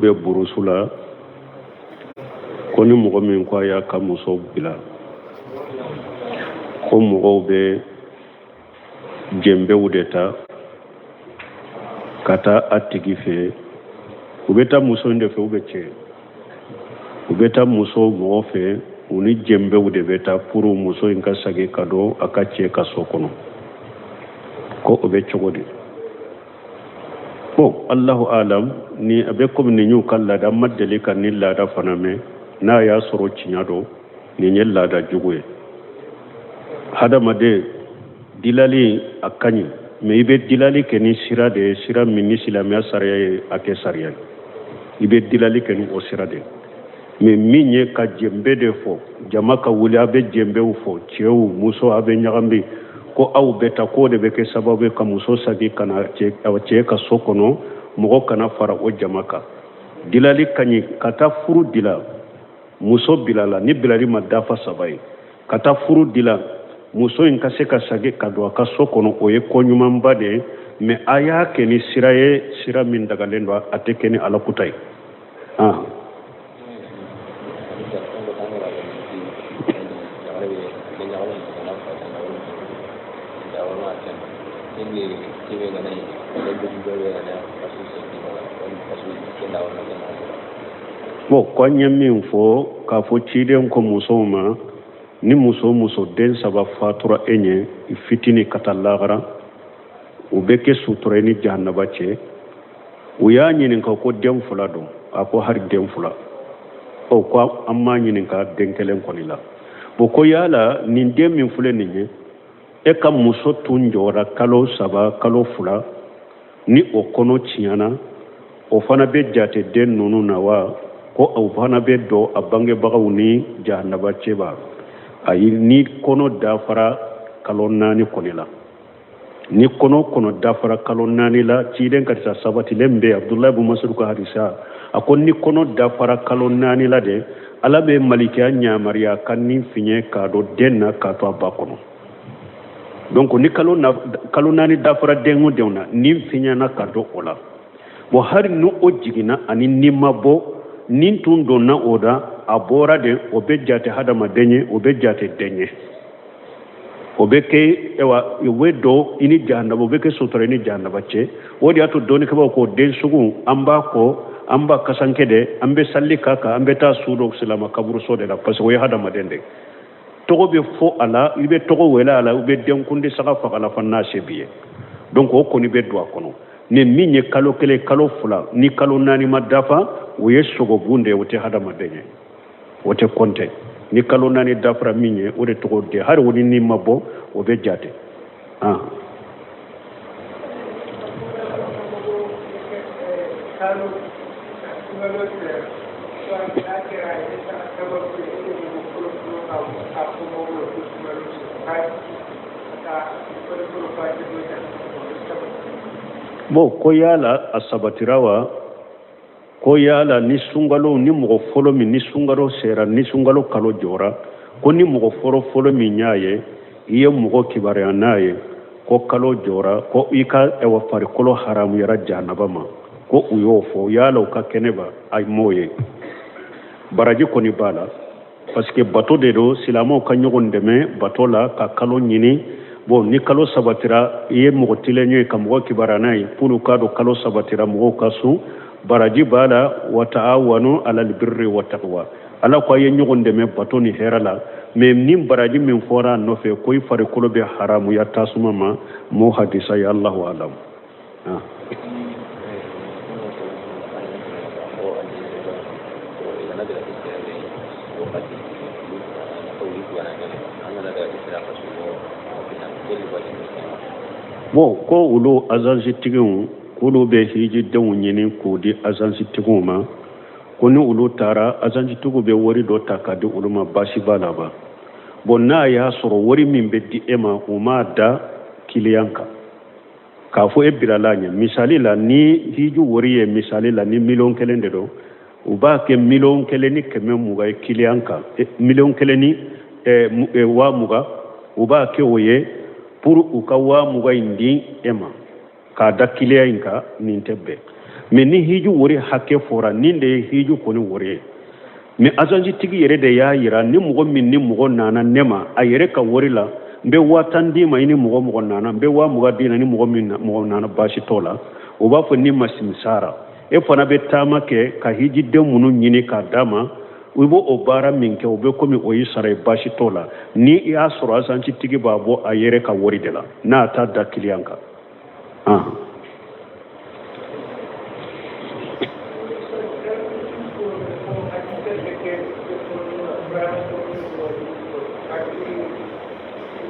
Bɛ burusu la ko ni mɔgɔ min ko a y'a ka muso bila, ko mɔgɔw bɛ jenbew de ta ka taa a tigi fɛ. U bɛ taa muso in de fɛ, u bɛ cɛ, u bɛ taa muso mɔgɔ fɛ, u ni jenbew de bɛ taa pour muso in ka segin ka don a ka cɛ ka so kɔnɔ. Ko o bɛ cogo di? Bon, Allahu alam, ni a bɛ komi nin y'u ka laada, n ma deli ka nin laada fana mɛn. N'a y'a sɔrɔ tiɲɛ don, nin ye laada jugu ye. Hadamaden dilali a ka ɲi, mais i bɛ dilali kɛ ni sira de ye, sira min ni silamɛya sariya ye a kɛ sariya ye, i bɛ dilali kɛ ni o sira de ye. Mais min ye ka jenbe de fɔ, jama ka wuli, a bɛ jenbew fɔ, cɛw muso a bɛ ɲagami, ko aw bɛ taa, k'o de bɛ kɛ sababu ye ka muso sagi ka na cɛ ka so kɔnɔ, mɔgɔ kana fara o jama kan. Dilali ka ɲi, ka taa furu dila, muso bilala ni bilali ma dafa 3 ye, ka taa furu dila muso in ka se ka sagi ka don a ka so kɔnɔ, o ye ko ɲumanba de ye. Mais a y'a kɛ ni sira ye, sira min dagalen don, a tɛ kɛ ni ala kuta ye. Bon, ko an ye min fɔ k'a fɔ ciden ko musow ma, ni muso muso den 3 fatura e ɲɛ i fitinin ka taa lahara, u bɛ kɛ sutura i ni jahanaba cɛ. U y'a ɲininka ko den 2 don, a ko hari den 2. Ɔ, ko an m'a ɲininka den kelen kɔni la. Bon, ko yala nin den min filɛ nin ye, e ka muso tun jɔra kalo 3 kalo 2, ni o kɔnɔ tiɲɛna, o fana bɛ jate den ninnu na wa? Ko o fana bɛ don a bangebagaw ni jahanaba cɛ ba? Ayi, ni kɔnɔ dafara kalo 4 kɔni la, ni kɔnɔ dafara kalo 4 la, ciden ka hadisa sabatilen bɛ Abdulayi bun Masudu ka hadisa, a ko ni kɔnɔ dafara kalo 4 la de, Ala bɛ malikiya ɲamariya ka ni fiɲɛ k'a don den na k'a to a ba kɔnɔ. Donc ni kalo 4 dafara den o denw na, ni fiɲɛna ka don o la. Bon, hali ni o jiginna ani ni ma bɔ, ni tun donna o da, a bɔra de, o bɛ jate hadamaden ye, o bɛ jate den ye, o bɛ kɛ, ayiwa, o bɛ don i ni jahanaba, o bɛ kɛ sutura i ni jahanaba cɛ. O de y'a to dɔnnikɛbaaw ko den sugu an b'a kɔ, an b'a kasanke de, an bɛ sali k'a kan, an bɛ taa su dɔ silama kaburuso de la, parce que o ye hadamaden de ye. Tɔgɔ bɛ fɔ a la, i bɛ tɔgɔ wele a la, i bɛ denkundi saga faga a la fana n'a se b'i ye. Donc o kɔni bɛ don a kɔnɔ. Ni min ye kalo 1 kalo 2 ni kalo 4 ma dafa, o ye sogobun de ye, o tɛ hadamaden ye, o tɛ kɔnte. Ni kalo 4 dafara min ye, o de tɔgɔ den, hali o ni ni ma bɔ, o bɛ jate. Bon, ko yala a sabatira wa? Ko yala ni sunkalo, ni mɔgɔ fɔlɔ min, ni sunkalo sera, ni sunkalo kalo jɔra, ko ni mɔgɔ fɔlɔ fɔlɔ min y'a ye, i ye mɔgɔ kibaruya n'a ye ko kalo jɔra, ko i ka ɛwà farikolo haramuyara jahanaba ma, ko u y'o fɔ, yala u ka kɛnɛ ba? A m'o ye. Baraji kɔni b'a la, parce que bato de don, silamɛw ka ɲɔgɔn dɛmɛ bato la ka kalo ɲini. Bon, ni kalo sabatira, i ye mɔgɔ tilen ye ka mɔgɔ kibaruya n'a ye pour k'a dɔn kalo sabatira, mɔgɔw ka sun, baraji b'a la. Wa taawanu alal birri wa taqwa, Ala ko a ye ɲɔgɔn dɛmɛ bato ni hɛrɛ la. Mais ni baraji min fɔra a nɔfɛ ko i farikolo bɛ haramuya tasuma ma, m'o hadisa ye, Allahu alam. Bon, ko olu azansitigiw, k'olu bɛ hijidenw ɲini k'u di azansitigiw ma, ko ni olu taara, azansitigiw bɛ wari dɔ ta k'a di olu ma, baasi b'a la ba? Bon, n'a y'a sɔrɔ wari min bɛ di e ma, u m'a da kiliyan kan k'a fɔ e bilala a ɲɛ. Misali la, ni hiji wari ye, misali la, ni miliyɔn 1 de don, u b'a kɛ 1,120,000 ye kiliyan kan, miliyɔn 1 ni 20,000, u b'a kɛ o ye pour u ka 20,000 in di e ma k'a da kiliyan in kan. Nin tɛ bɛn. Mais ni hiju wari hakɛ fɔra, nin de ye hiju kɔni wari ye. Mais azansitigi yɛrɛ de y'a yira, ni mɔgɔ min ni mɔgɔ nana ne ma a yɛrɛ ka wari la, n bɛ 10 000 d'i ma i ni mɔgɔ mɔgɔ nana, n bɛ 20 000 d'i ma ni mɔgɔ min mɔgɔ nana, baasi t'o la. O b'a fɔ ni ma simisara, e fana bɛ taama kɛ ka hijiden minnu ɲini k'a d'a ma, i b'o o baara min kɛ, o bɛ komi o y'i sara ye, baasi t'o la. Ni i y'a sɔrɔ azansitigi b'a bɔ a yɛrɛ ka wari de la, n'a t'a da kiliyan kan.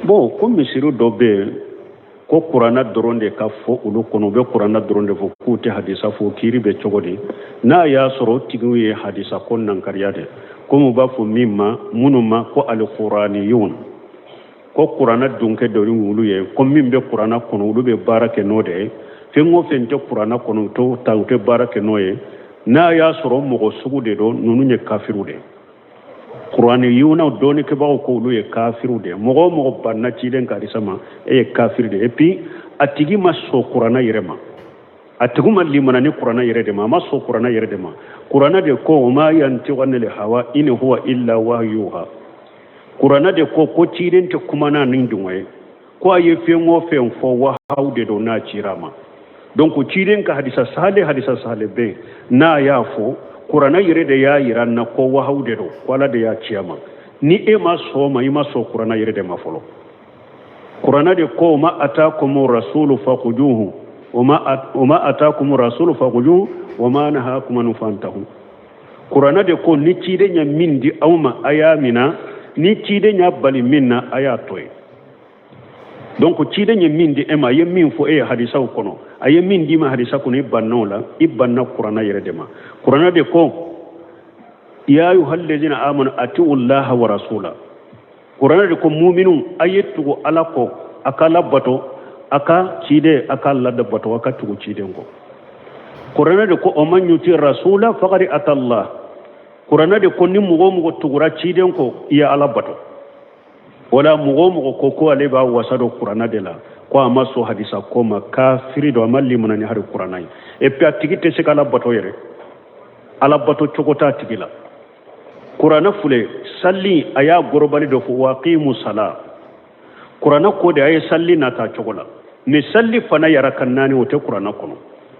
Bon, ko misiri dɔ bɛ yen ko kuranna dɔrɔn de ka fɔ olu kɔnɔ, u bɛ kuranna dɔrɔn de fɔ, k'u tɛ hadisa fɔ, kiiri bɛ cogo di? N'a y'a sɔrɔ o tigiw ye hadisa ko nankariya de, komi u b'a fɔ min ma minnu ma ko alikuraniyun, ko kuranna dunkɛ dɔ ni olu ye, ko min bɛ kuranna kɔnɔ olu bɛ baara kɛ n'o de ye, fɛn o fɛn tɛ kuranna kɔnɔ u t'o ta, u tɛ baara kɛ n'o ye. N'a y'a sɔrɔ mɔgɔ sugu de don, ninnu ye kafiriw de ye. Kuraniyunaw dɔnnikɛbagaw ko olu ye kafiriw de ye. Mɔgɔ o mɔgɔ banna ciden ka hadisa ma, e ye kafiri de ye. Et puis a tigi ma sɔn kuranna yɛrɛ ma, a tigi ma limana ni kuranna yɛrɛ de ma, a ma sɔn kuranna yɛrɛ de ma. Kuranna de ko wa ma yantiqu anil hawa in huwa illa wahyuha. Kuranna de ko ko ciden tɛ kuma n'a ni dungɔ ye, ko a ye fɛn o fɛn fɔ wahaw de don n'a cira a ma. Donc ciden ka hadisa sahale, hadisa sahale bɛ yen, n'a y'a fɔ, kuranna yɛrɛ de y'a yira n na ko wahaw de don, ko ala de y'a ci a ma. Ni e ma sɔn o ma, i ma sɔn kuranna yɛrɛ de ma fɔlɔ. Kuranna de ko ma atakum rasulu fakhujuhu wa ma atakum rasulu fakhujuhu wa ma nahakum anhu fantahu. Kuranna de ko ni ciden ye min di aw ma, a y'a mina, ni ciden y'a bali min na, a y'a to yen. Donc ciden ye min di e ma, a ye min fɔ e ye hadisaw kɔnɔ, a ye min d'i ma hadisa kɔnɔ, i banna o la, i banna kuranna yɛrɛ de ma. Kuranna de ko ya ayuhallazina amanu atiu llaha wa rasula. Kuranna de ko muminu, a ye tugu ala kɔ, a ka ala bato, a ka ciden, a ka ala bato, a ka tugu ciden kɔ. Kuranna de ko wa man yuti rasula faqad ata allah. Kuranna de ko ni mɔgɔ o mɔgɔ tugura ciden kɔ, i ye ala bato. Wala mɔgɔ o mɔgɔ ko ko ale b'a wasa don kuranna de la, ko a ma sɔn hadisa ko ma, kafiri don, a ma limana ni hari kuranna ye. Et puis a tigi tɛ se ka ala bato yɛrɛ, ala bato cogo t'a tigi la. Kuranna filɛ, sali a y'a gorobali dɔ fɔ wa aqimu sala. Kuranna ko de a ye sali nata cogo la, mais sali fana ye arakan naani, o tɛ kuranna kɔnɔ.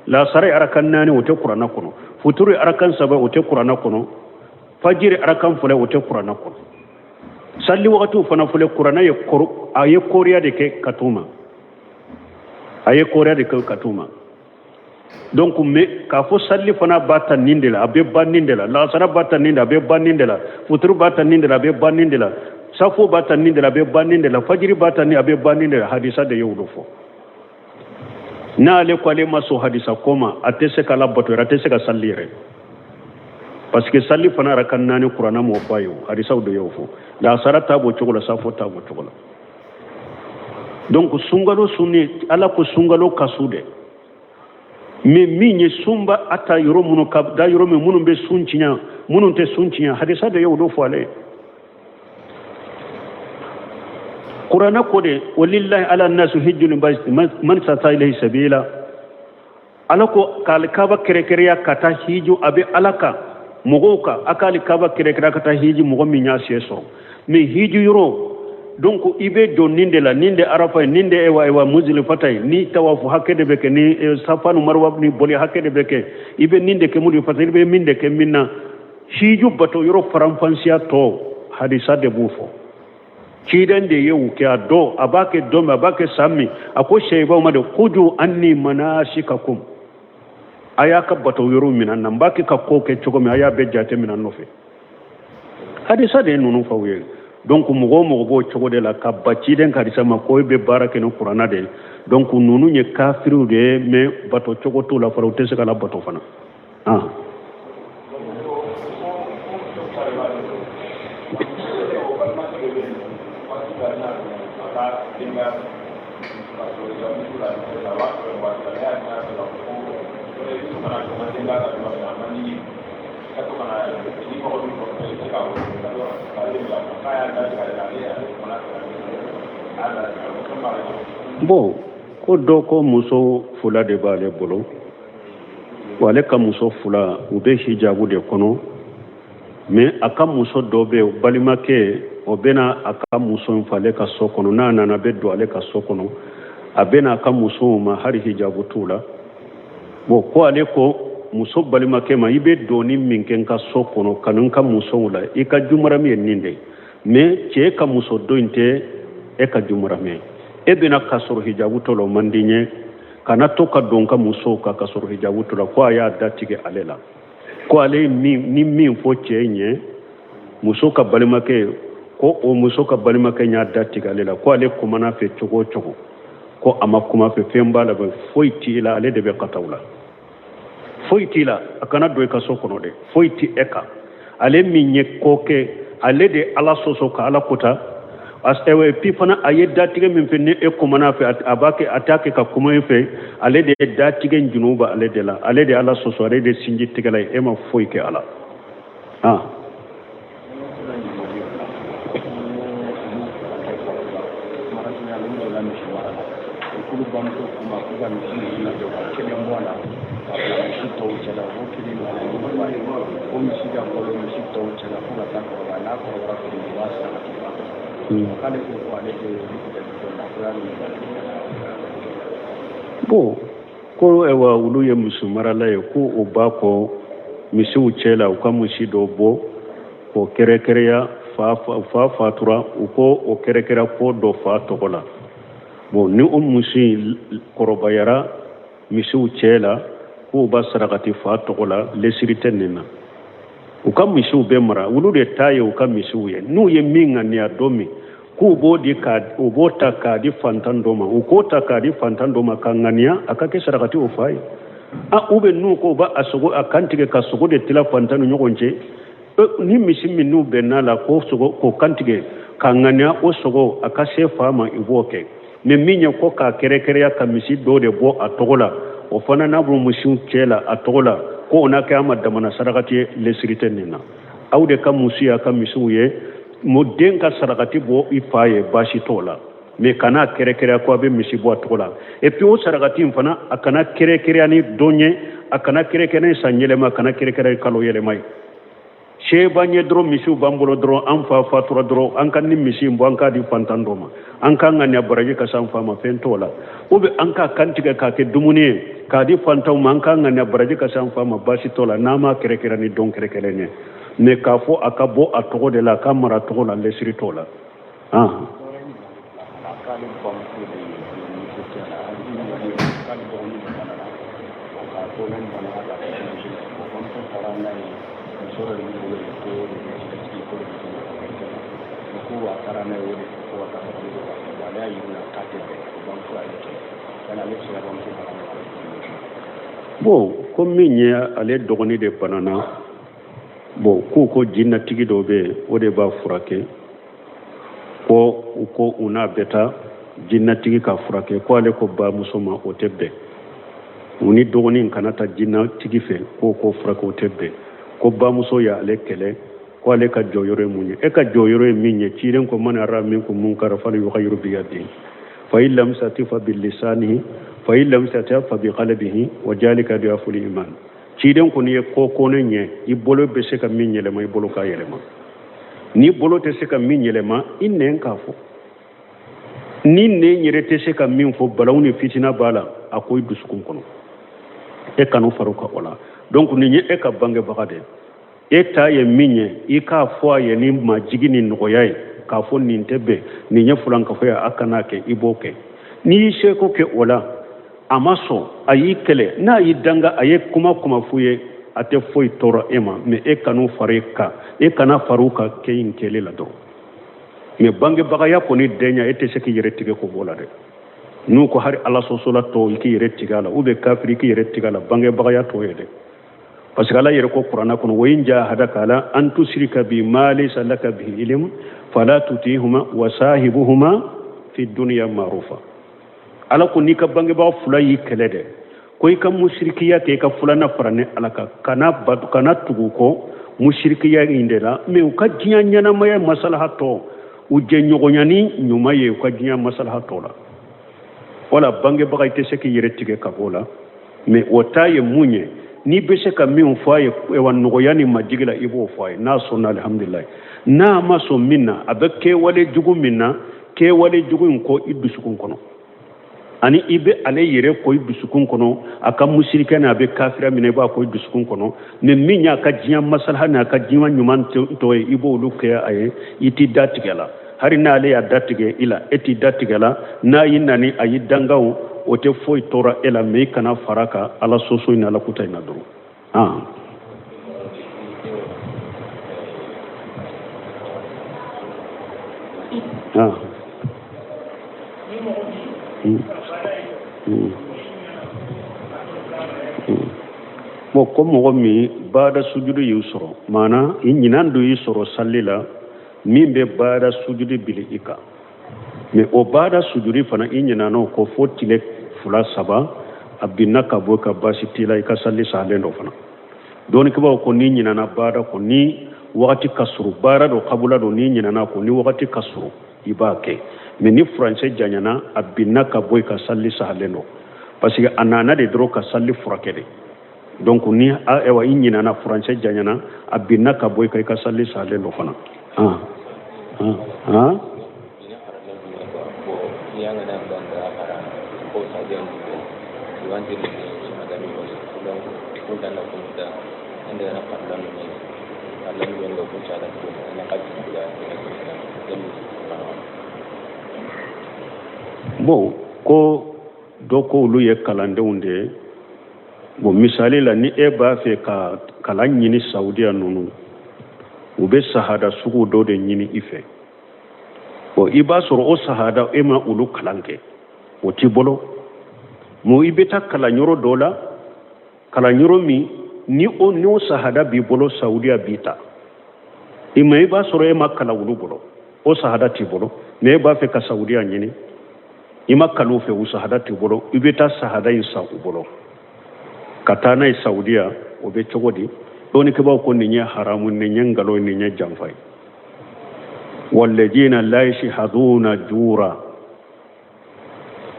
Lasara ye arakan naani, o tɛ kuranna kɔnɔ. Futuru ye arakan saba, o tɛ kuranna kɔnɔ. Fajiri arakan fila, o tɛ kuranna kɔnɔ. Sali wagatiw fana filɛ, kuranna ye a ye koriya de kɛ ka t'u ma, a ye koriya de kɛ ka t'u ma. Donc mais k'a fɔ sali fana b'a ta nin de la, a bɛ ban nin de la, lasara b'a ta nin de la, a bɛ ban nin de la, futuru b'a ta nin de la, a bɛ ban nin de la, safo b'a ta nin de la, a bɛ ban nin de la, fajiri b'a ta nin, a bɛ ban nin de la, hadisa de y'o fɔ. N'ale ko ale ma sɔn hadisa ko ma, a tɛ se ka ala bato yɛrɛ, a tɛ se ka sali yɛrɛ, parce que sali fana arakan naani, kuranna m'o fɔ a ye, o hadisaw de y'o fɔ. Lasara ta b'o cogo la, safo ta b'o cogo la. Donc sunkalo sunni, ala ko sunkalo ka su dɛ, mais min ye sunba a ta yɔrɔ minnu ka da yɔrɔ min, minnu bɛ sun tiɲɛ, minnu tɛ sun tiɲɛ, hadisa de y'o fɔ ale ye. Kuranna ko de walillahi ala nasu hijjul bayt man istata ilayhi sabila. Ala ko k'alikaba kɛrɛkɛrɛya ka taa hiju, a bɛ ala kan mɔgɔw kan, a k'alikaba kɛrɛkɛrɛya ka taa hiji, mɔgɔ min y'a se sɔrɔ. Mais hiji yɔrɔ, donc i bɛ don nin de la, nin de arafa ye, nin de ewa ewa muzilifata ye, ni tawafu hakɛ de bɛ kɛ, ni safa ni marwa ni boli hakɛ de bɛ kɛ, i bɛ nin de kɛ muzilifata, i bɛ min de kɛ min na. Hiju bato yɔrɔ faranfansiya tɔ, hadisa de b'o fɔ. Ciden de ye u kɛ a dɔn, a b'a kɛ don min, a b'a kɛ san min, a ko sahabaw ma de khudu anni manasikakum, a y'a ka bato yɔrɔ minɛ na, n b'a kɛ ka ko kɛ cogo min, a y'a bɛɛ jate minɛ nɔfɛ. Hadisa de ye ninnu fɔ aw ye. Donc mɔgɔ o mɔgɔ b'o cogo de la ka ba ciden ka hadisa ma ko e bɛ baara kɛ ni kuranna de ye, donc ninnu ye kafiriw de ye, mais bato cogo t'u la fana, u tɛ se ka ala bato fana. Bon, ko dɔ ko muso fila de b'ale bolo. Wa ale ka muso fila u bɛ hijabu de kɔnɔ, mais a ka muso dɔ bɛ yen, balimakɛ, o bɛna a ka muso in fɛ ale ka so kɔnɔ. N'a nana, a bɛ don ale ka so kɔnɔ, a bɛna a ka musow ma, hali hijabu t'u la. Bon, ko ale ko muso balimakɛ ma, i bɛ donni min kɛ n ka so kɔnɔ ka n ka musow la, i ka jumarami ye nin de ye, mais cɛ ka muso dɔ in tɛ e ka jumarami ye. E bɛna ka sɔrɔ hijabu t'o la, o man di n ye. Kana to ka don n ka musow kan ka sɔrɔ hijabu t'o la. Ko a y'a datigɛ ale la. Ko ale ye min ni min fɔ cɛ ɲɛ, muso ka balimakɛ, ko o muso ka balimakɛ y'a datigɛ ale la. Ko ale kumana fɛ cogo o cogo, ko a ma kuma fɛ, fɛn b'a la, foyi t'i la, ale de bɛ kataw la, foyi t'i la, a kana don i ka so kɔnɔ dɛ, foyi t'i e kan. Ale min ye ko kɛ, ale de Ala sɔsɔ ka Ala kota. Et puis fana, a ye datigɛ min fɛ, ni e kumana fɛ, a b'a kɛ, a t'a kɛ ka kuma e fɛ, ale de ye datigɛ junu bɛ ale de la, ale de Ala sɔsɔ, ale de sinji tigɛla ye, e ma foyi kɛ a la. Ah, k'olu bamuso k'u ma k'u ka misi ninnu lajɔ ka kelen bɔ a la ka bila misi tɔw cɛla. O kelen nana ni ba ye, o misi ka balo misi tɔw cɛla fo ka taa kɔrɔbaya. N'a kɔrɔbayara tuguni, u b'a san ka taa. K'ale ko ko ale tɛ dɔ la, ko y'a Bon, ko ayiwa, olu ye misi marala ye, ko o b'a kɔ misiw cɛ la, u ka misi dɔ bɔ k'o kɛrɛkɛrɛya. Fa fa fatura, u ko o kɛrɛkɛrɛ ko dɔ fa tɔgɔ la. Bon, ni o misi kɔrɔbayara misiw cɛ la, k'u b'a sarakati fa tɔgɔ la, lesiri tɛ nin na. U ka misiw bɛ mara, olu de ta ye u ka misiw ye. N'u ye min ŋaniya don min k'u b'o di ka u b'o ta k'a di fantan dɔ ma, u k'o ta k'a di fantan dɔ ma ka ŋaniya a ka kɛ sarakati o fa ye. A u bɛ n'u ko u b'a a sogo a kantigɛ ka sogo de tila fantan ni ɲɔgɔn cɛ, ni misi min n'u bɛnna la k'o sogo k'o kantigɛ ka ŋaniya o sogo a ka se fa ma, i b'o kɛ. Mais min ye ko k'a kɛrɛkɛrɛya ka misi dɔ de bɔ a tɔgɔ la, o fana n'a bɔ misiw cɛ la a tɔgɔ la, ko o n'a kɛ a ma damana sarakati ye, lesiri tɛ nin na. Aw de ka misi y'a ka misiw ye, mo den ka sarakati bɔ i fa ye, baasi t'o la, mais kana kɛrɛkɛrɛya ko a bɛ misi bɔ a tɔgɔ la. Et puis o sarakati in fana, a kana kɛrɛkɛrɛya ni don ye, a kana kɛrɛkɛrɛya ni san yɛlɛma, a kana kɛrɛkɛrɛya ni kalo yɛlɛma ye. Se b'an ye dɔrɔn, misiw b'an bolo dɔrɔn, an fa fatura dɔrɔn, an ka ni misi in bɔ, an k'a di fantan dɔ ma, an k'an ŋaniya baraji ka s'an fa ma, fɛn t'o la. Ou bien an k'a kantigɛ k'a kɛ dumuni ye k'a di fantanw ma, an k'an ŋaniya baraji ka s'an fa ma, baasi t'o la, n'an m'a kɛrɛkɛrɛ ni don kɛrɛkɛrɛ ye. Mais k'a fɔ a ka bɔ a tɔgɔ de la, a ka mara tɔgɔ la, lesiri t'o la. Ah, k'ale bamuso de ye muso la, k'ale dɔgɔnin de banana ka to ne bana ka o bamuso taara n'a ye muso dɔ de b'u bolo yen, ko de bɛ jigin, ko de bɛ jigin, ko a taara n'a ye o de ko ka taa sɔrɔ ale y'a yir'u la k'a tɛ bɛn, o bamuso y'ale kɛ yani ale bɛ se ka bamuso bana. Bon, ko min ye ale dɔgɔnin de banana, bon, k'u ko jinnatigi dɔ bɛ yen, o de b'a furakɛ. Ko u ko u n'a bɛ taa jinnatigi ka furakɛ. Ko ale ko bamuso ma o tɛ bɛn, u ni dɔgɔnin kana taa jinnatigi fɛ k'o ko furakɛ, o tɛ bɛn. Ko bamuso y'ale kɛlɛ, ko ale ka jɔyɔrɔ ye mun ye? E ka jɔyɔrɔ ye min ye, ciden ko man ra'a minkum munkara falyughayyirhu biyadihi fa in lam yastati fa bilisanihi fa in lam yastati fa biqalbihi wa dhalika ad'aful iman. Ciden ko n'i ye ko kɔnɛ ɲɛ, i bolo bɛ se ka min yɛlɛma, i bolo k'a yɛlɛma. N'i bolo tɛ se ka min yɛlɛma, i nɛn k'a fɔ. Ni nɛn yɛrɛ tɛ se ka min fɔ, balawu ni fitina b'a la, a ko i dusukun kɔnɔ, e kan'o fara o kan o la. Donc nin ye e ka bangebaga de ye, e ta ye min ye, i k'a fɔ a ye ni majigi ni nɔgɔya ye, k'a fɔ nin tɛ bɛn, nin ye fulankafo ye, a kan'a kɛ, i b'o kɛ. N'i y'i seko kɛ o la, a ma sɔn, a y'i kɛlɛ, n'a y'i danga, a ye kuma kuma f'u ye, a tɛ foyi tɔɔrɔ e ma, mais e kan'u fara e kan, e kana far'u kan kɛ in kɛlɛ la dɔrɔn. Mais bangebagaya kɔni denya, e tɛ se k'i yɛrɛ tigɛ k'o bɔ la dɛ. N'u ko hali Ala sɔsɔla tɔ, i k'i yɛrɛ tigɛ a la, ou bien kafiri, i k'i yɛrɛ tigɛ a la, bangebagaya tɔ ye dɛ. Parce que Ala yɛrɛ ko Kuranɛ kɔnɔ: wa in jahadaka ala an tushrika bi ma laysa laka bihi ilm fala tutihuma wa sahibuhuma fi dunya ma'rufa. Ala ko n'i ka bangebaga fila y'i kɛlɛ dɛ, ko i ka musirikiya kɛ, i ka filanan fara ni Ala kan, kana batu, kana tugu kɔ musirikiya in de la, mais u ka diɲɛ ɲɛnamaya masalaha tɔ, u jɛɲɔgɔnya ni ɲuman ye u ka diɲɛ masalaha tɔ la. Wala bangebaga, i tɛ se k'i yɛrɛ tigɛ ka bɔ o la, mais o ta ye mun ye? N'i bɛ se ka min fɔ a ye wa nɔgɔya ni majigi la, i b'o fɔ a ye. N'a sɔnna, alihamudulilayi. N'a ma sɔn min na, a bɛ kɛwale jugu min na, kɛwale jugu in kɔn i dusukun kɔnɔ, ani i bɛ ale yɛrɛ kɔn i dusukun kɔnɔ. A ka musirikɛ ni a bɛ kafira min na, i b'a kɔn i dusukun kɔnɔ. Mɛ min y'a ka diɲɛ masalaha ni a ka diɲɛ ɲuman tɔ ye, i b'olu kɛ a ye. I t'i da tigɛ la. Hali n'ale y'a da tigɛ i la, e t'i da tigɛ la. N'a y'i nani, a y'i danga, o tɛ foyi tɔɔrɔ e la. Mɛ i kana fara ka Ala sɔsɔ in ni Ala kuta in na dɔrɔn. Ah. Bon, ko mɔgɔ min baada sujudu y'u sɔrɔ, maana i ɲinan dɔ y'i sɔrɔ sali la min bɛ baada sujudi bili i kan, mɛ o baada sujudi fana, i ɲinan'o kɔ fo tile 2, 3, a binna ka bɔ ka baasi t'i la, i ka sali salen dɔ fana. Dɔnnikɛbaaw ko n'i ɲinana baada kɔ ni wagati ka surun, baara dɔ kabula don, n'i ɲinana kɔ ni wagati ka surun, i b'a kɛ. Mɛ ni furancɛ janyana, a binna ka bɔ i ka sali salen don, parce que a nana de dɔrɔn ka sali furakɛ de. Donc ni ayiwa i ɲinana, furancɛ janyana, a binna ka bɔ i kan, i ka sali salen don fana. Ah ah ah. Bon, ko dɔ ko olu ye kalandenw de ye. Bon, misali la, ni e b'a fɛ ka kalan ɲini Saudiya ninnu, u bɛ sahada sugu dɔ de ɲini i fɛ. Bon, i b'a sɔrɔ o sahada, e ma olu kalan kɛ, o t'i bolo. Mɛ i bɛ taa kalanyɔrɔ dɔ la, kalanyɔrɔ min ni o n'o sahada b'i bolo, Saudiya b'i ta i ma. I b'a sɔrɔ e ma kalan olu bolo, o sahada t'i bolo, mɛ e b'a fɛ ka Saudiya ɲini, i ma kalan u fɛ, o sahada t'i bolo, i bɛ taa sahada in san u bolo ka taa n'a ye Saudiya. O bɛ cogo di? Dɔnnikɛbaaw ko nin ye haramu, nin ye nkalon, nin ye janfa ye. Walladina la yashhaduna jura,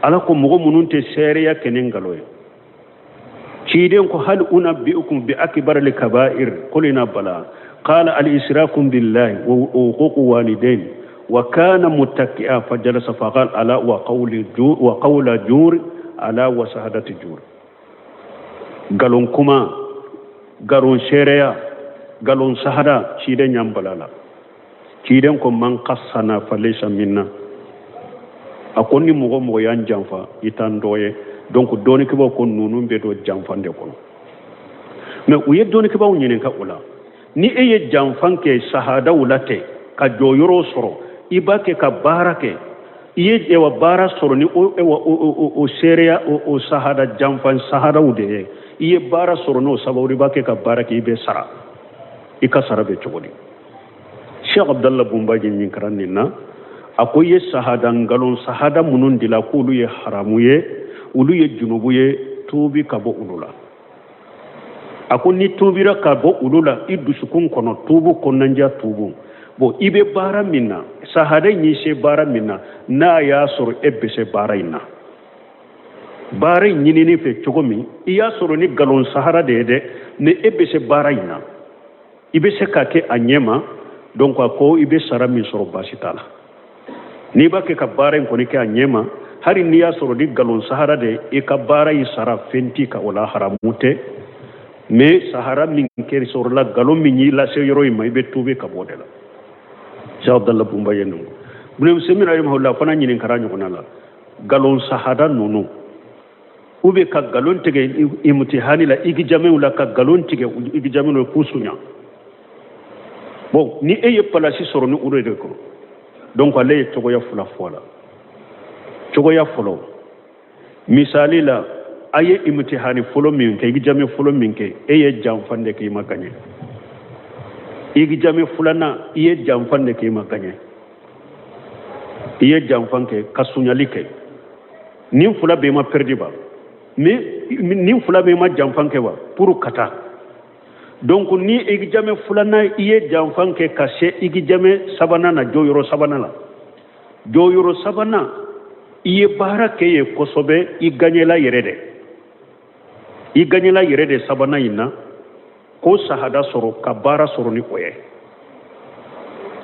Ala ko mɔgɔ minnu tɛ seereya kɛ ni nkalon ye. Ciden ko hal unabbi'ukum bi akbar al kaba'ir? Qulna bala. Qala al israku billahi wa uququ walidain wa kana muttaki'a fajalasa faqal ala wa qawli jur wa qawla jur ala wa shahadati jur. Galon kuma, galon seereya, galon sahada, ciden y'an bala la. Ciden ko man qassana falaysa minna. A ko ni mɔgɔ mɔgɔ y'an janfa, i t'an dɔ ye. Donc dɔnnikɛbaaw ko ninnu bɛ don janfan de kɔnɔ. Mɛ u ye dɔnnikɛbaaw ɲininka o la, ni e ye janfan kɛ sahadaw la tɛ ka jɔyɔrɔ sɔrɔ, i b'a kɛ ka baara kɛ, i ye ewa baara sɔrɔ ni o ewa o seereya o sahada janfan sahadaw de ye, i ye baara sɔrɔ n'o sababu, i b'a kɛ ka baara kɛ, i bɛ sara, i ka sara bɛ cogo di? Cheikh Abdallah Bumbaji ɲinkara nin na, a ko i ye sahada nkalon sahada minnu dila, k'olu ye haramu ye, olu ye junubu ye, tuubi ka bɔ olu la. A ko ni tuubira ka bɔ olu la i dusukun kɔnɔ, tuubu kɔnɔnajɛ tuubu. Bon, i bɛ baara min na, sahada in y'i se baara min na, n'a y'a sɔrɔ e bɛ se baara in na, baara in ɲinini fɛ cogo min, i y'a sɔrɔ ni nkalon sahara de ye dɛ, ni e bɛ se baara in na, i bɛ se k'a kɛ a ɲɛ ma. Donc a ko i bɛ sara min sɔrɔ, baasi t'a la. N'i b'a kɛ ka baara in kɔni kɛ a ɲɛ ma, hali n'i y'a sɔrɔ ni nkalon sahara de, i ka baara in sara fɛn t'i kan o la, haramu tɛ. Mais sahara min kɛra sɔrɔla nkalon min y'i lase yɔrɔ in ma, i bɛ tuubi ka bɔ o de la. Cheikh Abdallah Bumba ye ninnu. Ibn Usaymin rahimahullah fana ɲininkara ɲɔgɔnna la, nkalon sahada ninnu, u bɛ ka nkalon tigɛ imtihani la, examenw la, ka nkalon tigɛ examen la k'u suɲa. Bon, ni e ye palasi sɔrɔ ni olu de kɔnɔ, donc ale ye cogoya fila fɔ a la. Cogoya fɔlɔ, misali la, a ye imtihani fɔlɔ min kɛ, examen fɔlɔ min kɛ, e ye janfan de kɛ, i ma gaɲɛ. Examen filanan, i ye janfan de kɛ, i ma gaɲɛ. I ye janfan kɛ ka suɲali kɛ. Nin fila bɛɛ ma perdi ba, mais nin fila bɛɛ ma janfan kɛ wa pour ka taa. Donc ni examen filanan, i ye janfan kɛ ka se examen sabanan na, jɔyɔrɔ sabanan la, jɔyɔrɔ sabanan, i ye baara kɛ yen kosɛbɛ, i gaɲɛla yɛrɛ dɛ. I gaɲela yɛrɛ de sabanan in na ko sahada sɔrɔ ka baara sɔrɔ ni o ye.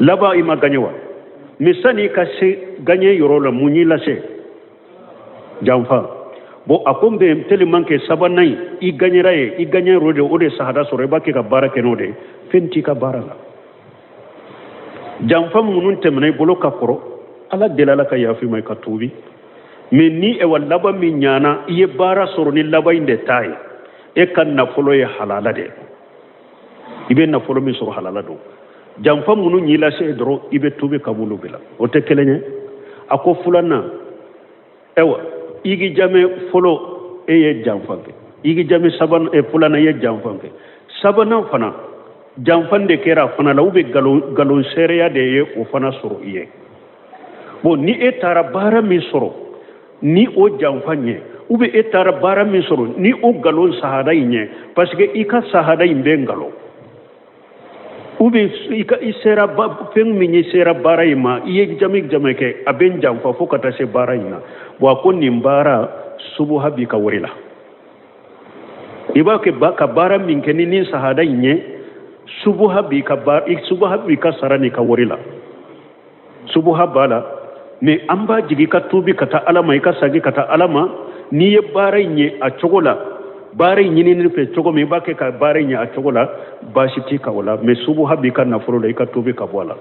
Laban i ma gaɲe wa? Mais sani i ka se gaɲe yɔrɔ la, mun y'i lase? Janfa. Bon, a ko n bɛ tellement que sabanan in i gaɲera ye, i gaɲe de o de sahada sɔrɔ, i b'a kɛ ka baara kɛ n'o de ye, fɛn t'i ka baara la. Janfa minnu tɛmɛna i bolo ka kɔrɔ, Ala deli Ala ka yafa i ma, i ka tuubi. Mais ni ewa laban min ɲana, i ye baara sɔrɔ ni laban in de ta ye, e ka nafolo ye halala de, i bɛ nafolo min sɔrɔ halala don. Janfa minnu y'i lase dɔrɔn, i bɛ tuubi ka b'olu bɛɛ la. O tɛ kelen ye. A ko filanan, ewa examen fɔlɔ e ye janfa kɛ, examen sabanan, filanan i ye janfa kɛ, sabanan fana janfa de kɛra a fana la, ou bien nkalon seereya de ye o fana sɔrɔ i ye. Bon, ni e taara baara min sɔrɔ ni o janfa ɲɛ, ou bien e taara baara min sɔrɔ ni o nkalon sahada in ɲɛ, parce que i ka sahada in bɛ nkalon, ou bien i ka i sera fɛn min ye sera baara in ma, i ye examen kɛ, a bɛ n janfa fo ka taa se baara in na. Bon, a ko nin baara subuha b'i ka wari la. I b'a kɛ ka baara min kɛ ni nin sahada in ye, subuha b'i ka baara, subuha b'i ka sara n'i ka wari la, subuha b'a la. Mais an b'a jigin i ka tuubi ka taa Ala ma, i ka sagi ka taa Ala ma. N'i ye baara in ye a cogo la, baara in ɲinini fɛ cogo min, i b'a kɛ ka baara in ye a cogo la, baasi t'i kan o la. Mais subuha b'i ka nafolo la, i ka tuubi ka bɔ a la.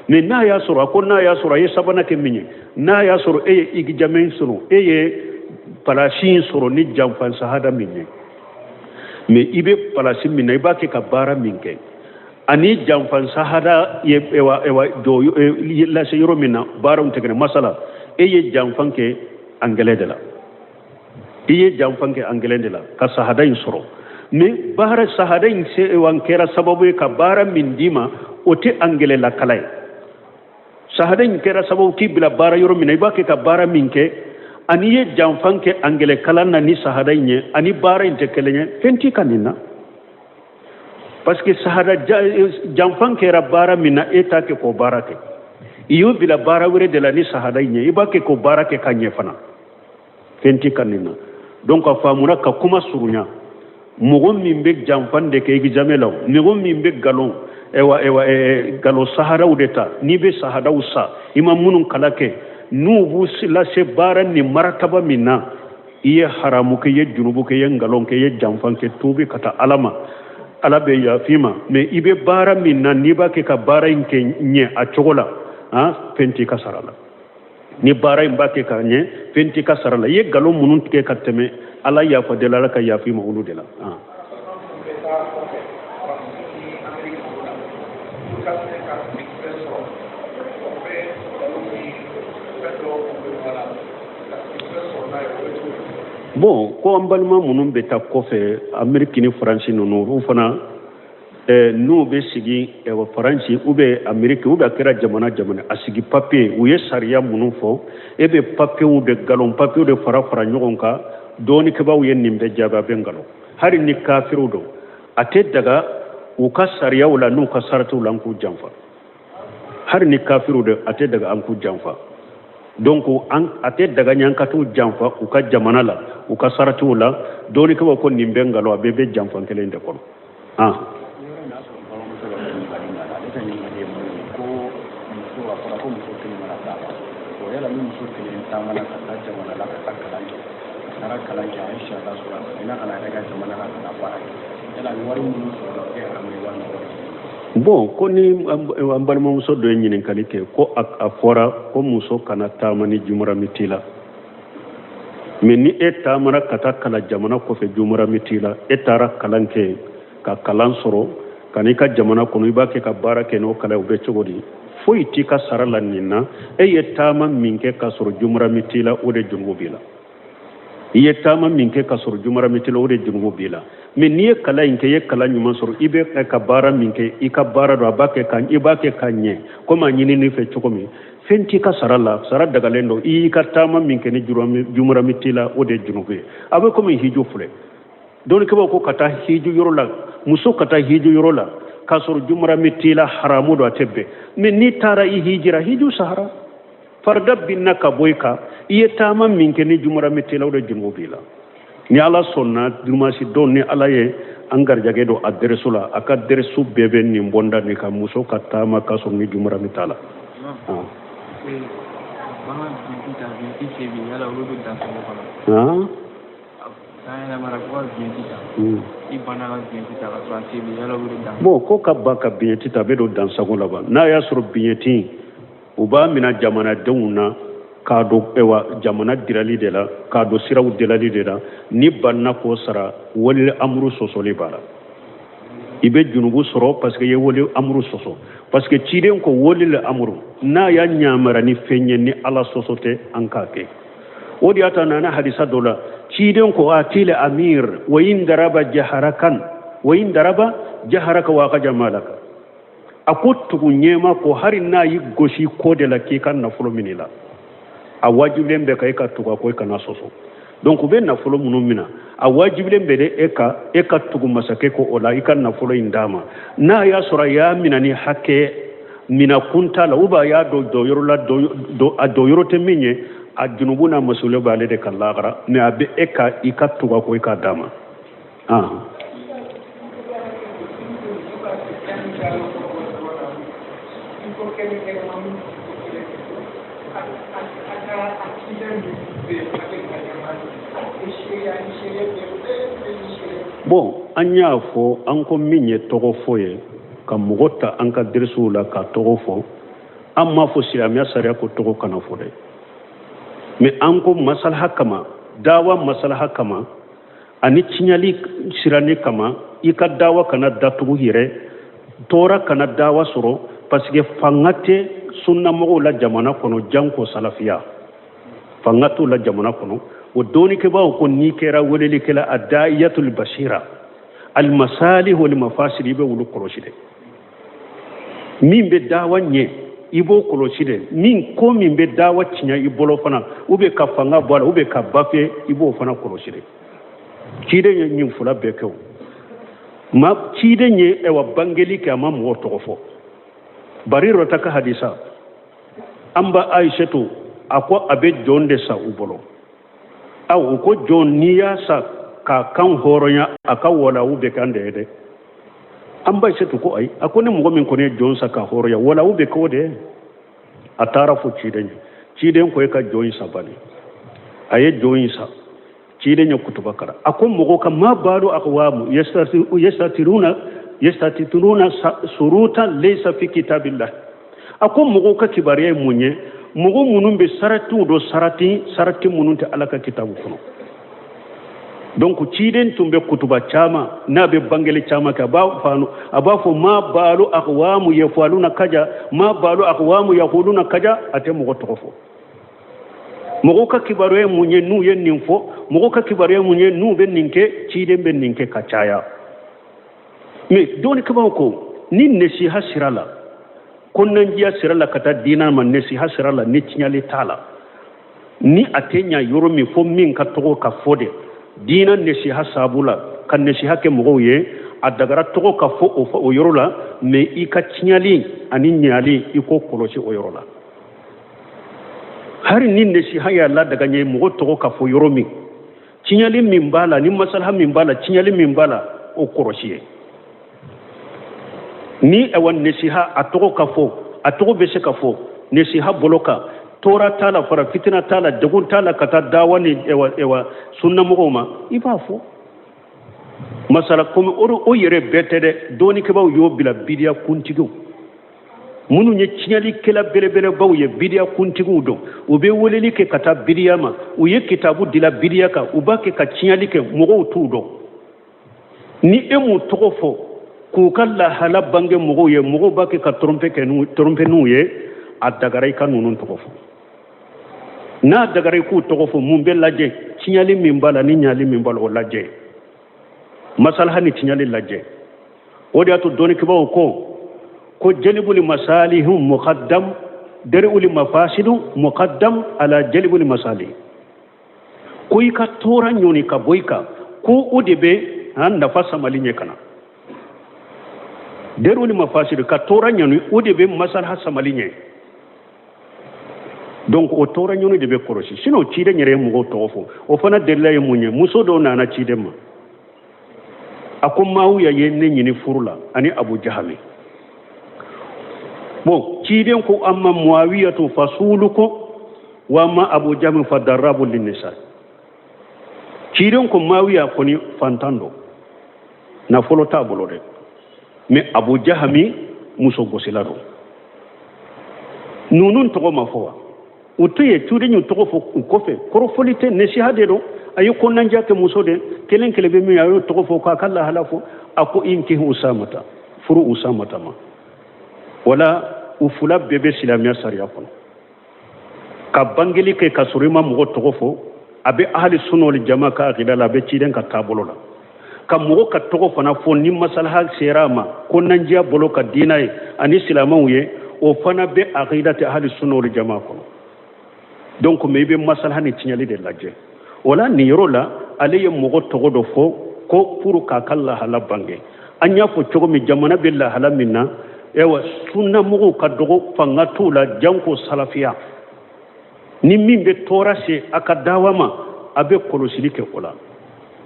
Mais n'a y'a sɔrɔ, a ko n'a y'a sɔrɔ a ye sabanan kɛ min ye, n'a y'a sɔrɔ e ye examen sɔrɔ, e ye palasi in sɔrɔ ni janfan sahada min ye, mais i bɛ palasi min na, i b'a kɛ ka baara min kɛ, ani janfan sahada ye ewa ewa jɔ lase yɔrɔ min na, baaraw tɛ kelen. Masala, e ye janfan kɛ angɛlɛ de la, i ye janfan kɛ angɛlɛ de la ka sahada in sɔrɔ, mais baara sahada in se ewa kɛra sababu ye ka baara min d'i ma, o tɛ angɛlɛ lakala ye. Sahada in kɛra sababu k'i bila baara yɔrɔ min na, i b'a kɛ ka baara min kɛ, ani i ye janfan kɛ angɛlɛ kalan na ni sahada in ye, ani baara in tɛ kelen ye, fɛn t'i ka nin na. Parce que sahada janfan kɛra baara min na, e t'a kɛ k'o baara kɛ, i y'o bila baara wɛrɛ de la ni sahada in ye, i b'a kɛ k'o baara kɛ ka ɲɛ fana, fɛn t'i ka nin na. Donc a faamuna ka kuma surunya, mɔgɔ min bɛ janfan de kɛ examen la, mɔgɔ min bɛ nkalon ewa ewa nkalon sahadaw de ta, n'i bɛ sahadaw sa, i ma minnu kala kɛ, n'u b'u lase baara ni marataba min na, i ye haramu kɛ, i ye junubu kɛ, i ye nkalon kɛ, i ye janfan kɛ, tuubi ka taa Ala ma, Ala bɛ yafa i ma. Mais i bɛ baara min na, n'i b'a kɛ ka baara in kɛ ɲɛ a cogo la, han, fɛn t'i ka sara la. Ni baara in b'a kɛ ka ɲɛ, fɛn t'i ka sara la. I ye nkalon minnu tigɛ ka tɛmɛ, Ala yafa deli, Ala ka yafa i ma olu de la. Han. Bon, ko an balima minnu bɛ taa kɔfɛ, Ameriki ni Faransi ninnu, olu fana n'u bɛ sigi Faransi ou bien Ameriki ou bien a kɛra jamana jamana, a sigi papiye, u ye sariya minnu fɔ, e bɛ papiyew de nkalon papiyew de fara fara ɲɔgɔn kan. Dɔɔnikɛbaaw ye nin bɛɛ jaabi, a bɛ nkalon. Hali ni kafiriw don, a tɛ daga u ka sariyaw la n'u ka saratiw la an k'u janfa. Hali ni kafiriw don, a tɛ daga an k'u janfa. Donc an a tɛ daga ɲɛ an ka t'u janfa u ka jamana la, u ka saratiw la. Dɔɔnikɛbaaw ko nin bɛ nkalon, a bɛɛ bɛ janfan kelen de kɔnɔ. Han. Bon, ko ni an balimamuso dɔ ye ɲininkali kɛ, ko a fɔra ko muso kana taama ni jumurami t'i la, mais ni e taamara ka taa kalan jamana kɔfɛ, jumurami t'i la, e taara kalan kɛ ka kalan sɔrɔ ka n'i ka jamana kɔnɔ, i b'a kɛ ka baara kɛ n'o kalan ye, o bɛ cogo di? Foyi t'i ka sara la nin na. E ye taama min kɛ k'a sɔrɔ jumurami t'i la, o de jurumu b'i la. I ye taama min kɛ k'a sɔrɔ jumurami t'i la, o de jurumu b'i la. Mais n'i ye kalan in kɛ, i ye kalan ɲuman sɔrɔ, i bɛ ka baara min kɛ, i ka baara don, a b'a kɛ ka i b'a kɛ ka ɲɛ komi a ɲinini fɛ cogo min, fɛn t'i ka sara la, sara dagalen don. I y'i ka taama min kɛ ni jumurami t'i la, o de ye jurumu ye. A bɛ komi hiju filɛ, dɔnnikɛbaaw ko ka taa hiju yɔrɔ la, muso ka taa hiju yɔrɔ la k'a sɔrɔ jumurami t'i la, haramu don, a tɛ bɛn. Mais n'i taara i hijira, hiju sahara farida binna ka bɔ i kan, i ye taama min kɛ ni jumurami t'i la, o de jurumu b'i la. Ni Ala sɔnna dimanche don, ni Ala ye an garijɛgɛ don a dɛrɛso la, a ka dɛrɛso bɛɛ bɛ nin bɔnda nin kan, muso ka taama ka sɔrɔ ni jumurami t'a la. Bon, ko ka ban ka biɲɛti ta, a bɛ don dansago la ban. N'a y'a sɔrɔ biɲɛti u b'a mina jamanadenw na k'a don ewa jamana dirali de la, k'a don siraw dilali de la, n'i banna k'o sara, wali amuru sɔsɔli b'a la, i bɛ junubu sɔrɔ parce que i ye wali amuru sɔsɔ, parce que ciden ko wali le amuru n'a y'a ɲamara ni fɛn ye ni Ala sɔsɔ tɛ, an k'a kɛ. O de y'a to a nana hadisa dɔ la, ciden ko atile amir wa in daraba jaharakan wa in daraba jaharaka wa akaja malaka. A ko tugu ɲɛmaa kɔ hari n'a y'i gosi ko de la k'i ka nafolo minɛ la, a wajibilen bɛ ka e ka tugu a kɔ, i kana sɔsɔ. Donc u bɛ nafolo minnu minɛ, a wajibilen bɛ de e ka tugu masakɛ kɔ o la, i ka nafolo in d'a ma. N'a y'a sɔrɔ a y'a minɛ ni hakɛ mina kun t'a la, ou bien a y'a don dɔyɔrɔ la, a dɔyɔrɔ tɛ min ye, a junubu n'a masuliya b'ale de kan lahara, mais a bɛ e ka i ka tugu a kɔ, i k'a d'a ma. Bon, an y'a fɔ, an ko min ye tɔgɔ fɔ ye ka mɔgɔ ta an ka derisiw la ka tɔgɔ fɔ, an m'a fɔ silamɛya sariya ko tɔgɔ kana fɔ dɛ, mais an ko masalaha kama, dawa masalaha kama ani tiɲɛli siranni kama, i ka dawa kana datugu yɛrɛ, tɔɔrɔ kana dawa sɔrɔ, parce que fanga tɛ sunnamɔgɔw la jamana kɔnɔ, janko salafiya fanga t'u la jamana kɔnɔ. O dɔnnikɛbaaw ko n'i kɛra welelikɛla, a da'iyatul basira almasalih wal mafasid, i bɛ wulu kɔlɔsi dɛ. Min bɛ dawa ɲɛ, i b'o kɔlɔsi dɛ. Min ko min bɛ dawa tiɲɛ i bolo fana, ou bien ka fanga bɔ a la, ou bien ka bafe, i b'o fana kɔlɔsi dɛ. Ciden ye nin fila bɛɛ kɛ. O ma ciden ye ɛwa bangeli kɛ, a ma mɔgɔ tɔgɔ fɔ. Barirata ka hadisa, an ba Ayisetu a ko a bɛ jɔn de san u bolo. Aw u ko jɔn n'i y'a san k'a kan hɔrɔnya, a ka walawu bɛ k'an de ye dɛ. An ba Ayisetu ko ayi, a ko ni mɔgɔ min kɔni ye jɔn san k'a hɔrɔnya, walawu bɛ k'o de ye. A taara fɔ ciden ye, ciden ko e ka jɔn in san bani. A ye jɔn in san, ciden ye kutuba kalan, a ko mɔgɔ ka ma balu aqwamu yastatiruna yastatitruna surutan laysa fi kitabillah. A ko mɔgɔw ka kibaruya ye mun ye? Mɔgɔ minnu bɛ saratiw dɔ sarati, sarati minnu tɛ Ala ka kitabu kɔnɔ. Donc ciden tun bɛ kutuba caman n'a bɛ bangeli caman kɛ, a b'a fɔ ma balu aqwamu yafaluna kaja, ma balu aqwamu yaquluna kaja. A tɛ mɔgɔ tɔgɔ fɔ. Mɔgɔw ka kibaruya ye mun ye n'u ye nin fɔ? Mɔgɔw ka kibaruya ye mun ye n'u bɛ nin kɛ? Ciden bɛ nin kɛ ka caya. Mais dɔnnikɛbaaw ko ni nesiha sira la, kɔnɔnanjiya sira la ka taa diina ma, nesiha sira la ni tiɲɛli t'a la, ni a tɛ ɲa yɔrɔ min fo min ka tɔgɔ ka fɔ de, diina nesiha sabu la ka nesiha kɛ mɔgɔw ye, a dagara tɔgɔ ka fɔ o yɔrɔ la, mais i ka tiɲɛli ani ɲali i k'o kɔlɔsi o yɔrɔ la. Hari ni nesiha y'a ladaga ɲɛ mɔgɔ tɔgɔ ka fɔ yɔrɔ min, tiɲɛli min b'a la ni masalaha min b'a la, tiɲɛli min b'a la, o kɔrɔsi ye. Ni awa nesiha a tɔgɔ ka fɔ, a tɔgɔ bɛ se ka fɔ nesiha bolo kan, tɔɔrɔ t'a la, fara fitina t'a la, degun t'a la ka taa dawa ni ɛwa sunnamɔgɔw ma, i b'a fɔ masala komi o yɛrɛ bɛɛ tɛ dɛ. Dɔnnikɛbaaw y'o bila bidiya kuntigiw minnu ye tiɲɛlikɛla belebelebaw ye, bidiya kuntigiw don, u bɛ weleli kɛ ka taa bidiya ma, u ye kitabu dila bidiya kan, u b'a kɛ ka tiɲɛli kɛ, mɔgɔw t'u dɔn. Ni e m'u tɔgɔ fɔ k'u ka lahala bange mɔgɔw ye, mɔgɔw b'a kɛ ka trompe n'u ye. A dagara i ka ninnu tɔgɔ fɔ. N'a dagara i k'u tɔgɔ fɔ, mun bɛ lajɛ? Tiɲɛli min b'a la ni ɲali min b'a la, o lajɛ, masalaha ni tiɲɛli lajɛ. O de y'a to dɔnnikɛbaaw ko jalibuli masalihu muqaddam, dari'uli mafasidu muqaddam ala jalibuli masalih. Ko i ka tɔɔrɔ ɲɔni ka bɔ i kan, ko o de bɛ nafa samali ɲɛ ka na. Dari'uli mafasidu, ka tɔɔrɔ ɲɔni, o de bɛ masalaha samali ɲɛ. Donc o tɔɔrɔ ɲɔgɔn de bɛ kɔlɔsi, sinon ciden yɛrɛ ye mɔgɔw tɔgɔ fɔ. O fana delila ye mun ye? Muso dɔw nana ciden ma, a ko Maawiya ye ne ɲini furu la ani Abu Jahami. Bon, ciden ko amma Muawiyatu fasuluko wa amma Abu Jahami fa darabu linnisa. Ciden ko Maawiya kɔni fantan don, nafolo t'a bolo dɛ, mais Abu Jahami muso gosila don. Ninnu tɔgɔ ma fɔ wa? U tɛ ye ciden y'u tɔgɔ fɔ u kɔfɛ, kɔrɔfɔli tɛ, nasiha de don. A ye kɔnɔnajɛ kɛ muso de kelen kelen bɛ min, a y'o tɔgɔ fɔ k'a ka lahala fɔ. A ko inkihi Usamata, furu Usamata ma. Wala u fila bɛɛ bɛ silamɛya sariya kɔnɔ. Ka bangeli kɛ ka sɔrɔ i ma mɔgɔ tɔgɔ fɔ, a bɛ ahali sunna wal jama ka akida la, a bɛ ciden ka taabolo la. Ka mɔgɔ ka tɔgɔ fana fɔ ni masalaha sera a ma, kɔnɔnajɛya bolo ka diina ye ani silamɛw ye, o fana bɛ akida tɛ ahali sunna wal jama kɔnɔ. Donc mais i bɛ masalaha ni tiɲɛli de lajɛ. O la nin yɔrɔ la, ale ye mɔgɔ tɔgɔ dɔ fɔ ko pour k'a ka lahala bange. An y'a fɔ cogo min, jamana bɛ lahala min na, ayiwa, sunnamɔgɔw ka dɔgɔ, fanga t'u la, janko salafiya. Ni min bɛ tɔɔrɔ se a ka dawa ma, a bɛ kɔlɔsili kɛ o la.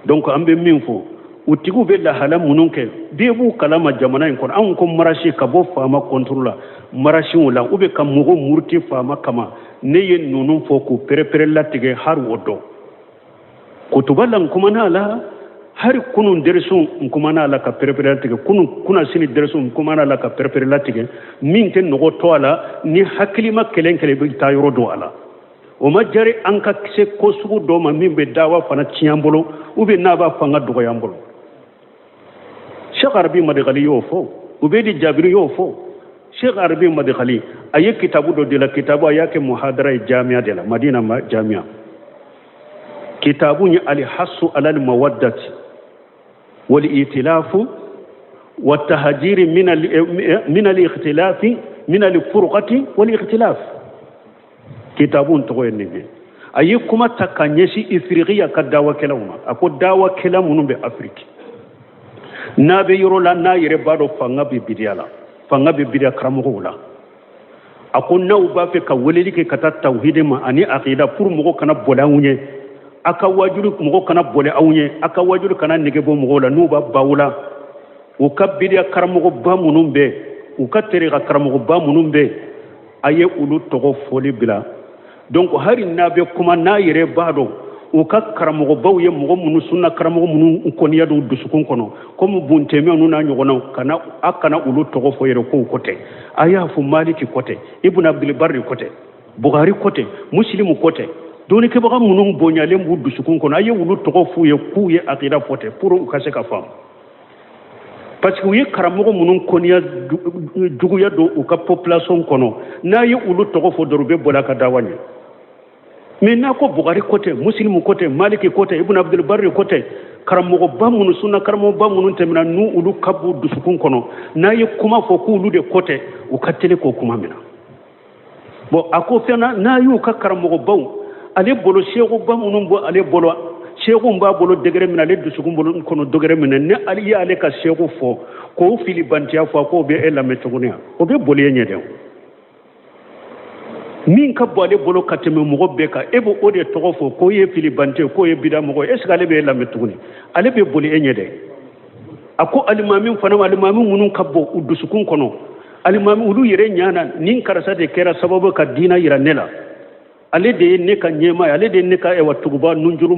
Donc an bɛ min fɔ, u tigiw bɛ lahala minnu kɛ, bɛɛ b'u kalama jamana in kɔnɔ. Anw ko marasi ka bɔ faama contre la, marasiw la, u bɛ ka mɔgɔw muruti faama kama. Ne ye ninnu fɔ k'u pɛrɛpɛrɛ latigɛ hari o dɔn kutuba la, n kumana a la hari kunun dɛrɛsiw, n kumana a la ka pɛrɛpɛrɛ latigɛ kunun, kunasini dɛrɛsiw, n kumana a la ka pɛrɛpɛrɛ latigɛ. Min tɛ nɔgɔ to a la, ni hakilima kelen kelen bɛ taa yɔrɔ don a la. O ma jari an ka se ko sugu dɔ ma min bɛ dawa fana tiɲɛ an bolo, ou bien n'a b'a fanga dɔgɔya an bolo. Cheikh Arabi Madigali y'o fɔ, Ubedi Jabiri y'o fɔ. Cheikh Arabi Madigali a ye kitabu dɔ de la, kitabu a y'a kɛ muhadara ye jamiya de la, Madina ma jamiya. Kitabu ye alhasu alal mawaddati wal itilafu wa tahajiri min al ikhtilafi min al furqati wal ikhtilaf. Kitabu tɔgɔ ye nin ye. A ye kuma ta ka ɲɛsin Ifirikiya ka dawakɛlaw ma. A ko dawakɛla minnu bɛ Afiriki, n'a bɛ yɔrɔ la, n'a yɛrɛ b'a dɔn fanga bɛ bidiya la, fanga bɛ bidiya karamɔgɔw la, a ko n'aw b'a fɛ ka weleli kɛ ka taa tawhidi ma ani akida pour mɔgɔ kana bɔlɛ anw ɲɛ, a ka wajuli mɔgɔ kana bɔlɛ aw ɲɛ, a ka wajuli kana nege bɔ mɔgɔw la n'u b'a baw la, u ka bidiya karamɔgɔba minnu bɛ, u ka terika karamɔgɔba minnu bɛ, a ye olu tɔgɔ fɔli bila. Donc hari n'a bɛ kuma, n'a yɛrɛ b'a dɔn u ka karamɔgɔbaw ye mɔgɔ minnu, sunna karamɔgɔ minnu kɔniya don dusukun kɔnɔ, komi Buntɛmɛ ninnu n'a ɲɔgɔnnaw, kana a kana olu tɔgɔ fɔ yɛrɛ k'u ko tɛ. A y'a fɔ Maliki ko tɛ, Ibn Abdulbari ko tɛ, Bukhari ko tɛ, Musilimu ko tɛ, dɔnnikɛbaga minnu bonyalen b'u dusukun kɔnɔ, a ye olu tɔgɔ f'u ye k'u ye akida fɔ tɛ, pour u ka se ka faamu. Parce que u ye karamɔgɔ minnu kɔniya juguya don u ka population kɔnɔ, n'a ye olu tɔgɔ fɔ dɔrɔn, u bɛ bɔla ka dawa ɲɛ. Mais n'a ko Bugari ko tɛ, Musilimu ko tɛ, Maliki ko tɛ, Ibn Abdulbari ko tɛ, karamɔgɔba minnu, sunna karamɔgɔba minnu tɛmɛna n'u olu ka b'u dusukun kɔnɔ, n'a ye kuma fɔ k'olu de ko tɛ, u ka teli k'o kuma minɛ. Bon, a ko fɛn na, n'a y'u ka karamɔgɔbaw ale bolo, sekuba minnu bɔ ale bolo, seku b'a bolo degré min na, ale dusukun bolo kɔnɔ degré min na, ni ale ye ale ka seku fɔ k'o fili bantiya fɔ, k'o bɛ e lamɛn tuguni, o bɛ boli e ɲɛ dɛ. Min ka bɔ ale bolo ka tɛmɛ mɔgɔ bɛɛ kan, e b'o o de tɔgɔ fɔ k'o ye fili bante, k'o ye bida mɔgɔ ye, est ce que ale bɛ e lamɛn tuguni? Ale bɛ boli e ɲɛ dɛ. A ko alimami fana, alimami minnu ka bɔ u dusukun kɔnɔ, alimami olu yɛrɛ ɲana nin karisa de kɛra sababu ka diina yira ne la, ale de ye ne ka ɲɛmaa ye, ale de ye ne ka ɛwa tuguba nunjuru